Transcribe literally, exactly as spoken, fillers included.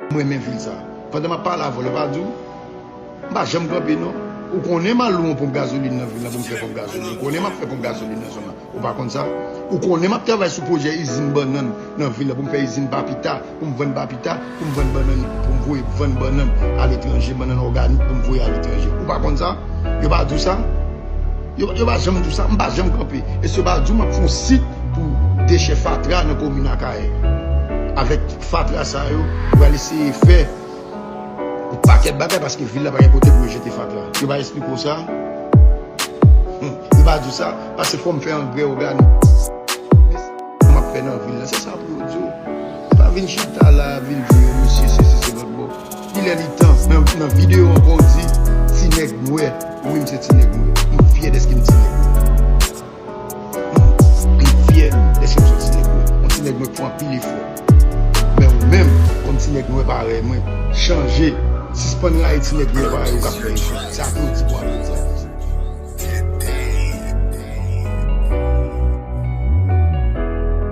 M renmen vil sa. Pandan m ap pale avè w, yo pa di w? M pa janm kanpe, non. Ou konnen m al lwe yon ponp gazolin nan vil la pou m fè ponp gazolin. Ou konnen m ap fè ponp gazolin nan zòn nan. Ou pa konn sa? Ou konnen m ap travay sou pwojè izin bannann nan vil la pou m fè izin papita, pou m vann papita, pou m vann bannann, pou m voye vann bannann aletranje, bannann òganik pou m voye aletranje. Ou pa konn sa? Yo pa di w sa? Yo, yo pa janm di w sa? M pa janm kanpe. E se yo pa di w m ap fè yon sit pou dechè fatra nan komin Akayè. Avèk fatra sa yo, yo pral eseye fè yon pakèt bagay paske vil la pa gen kote pou yo jete fatra. Yo pa eksplike w sa? Hmm. Yo pa di w sa? Paske fò m fè angrè òganik. M ap fè nan vil la, se sa pou yo di w. Pa vin chita la, vin di yo, mesye, se, se, se lòt bò. Li lè li tan, nan, nan videyo ankò, w di, ti nèg nwè. Wi, m se ti nèg nwè. M fyè dèske m ti nèg nwè. M fyè dèske m se yon ti nèg nwè. Yon ti nèg nwè k fè anpil efò. Men ou menm, kòm ti nèg nwè parèy mwen, chanje. Sispann rayi ti nèg nwè parèy ou k ap fè efò. Se aplodi pou aplodi.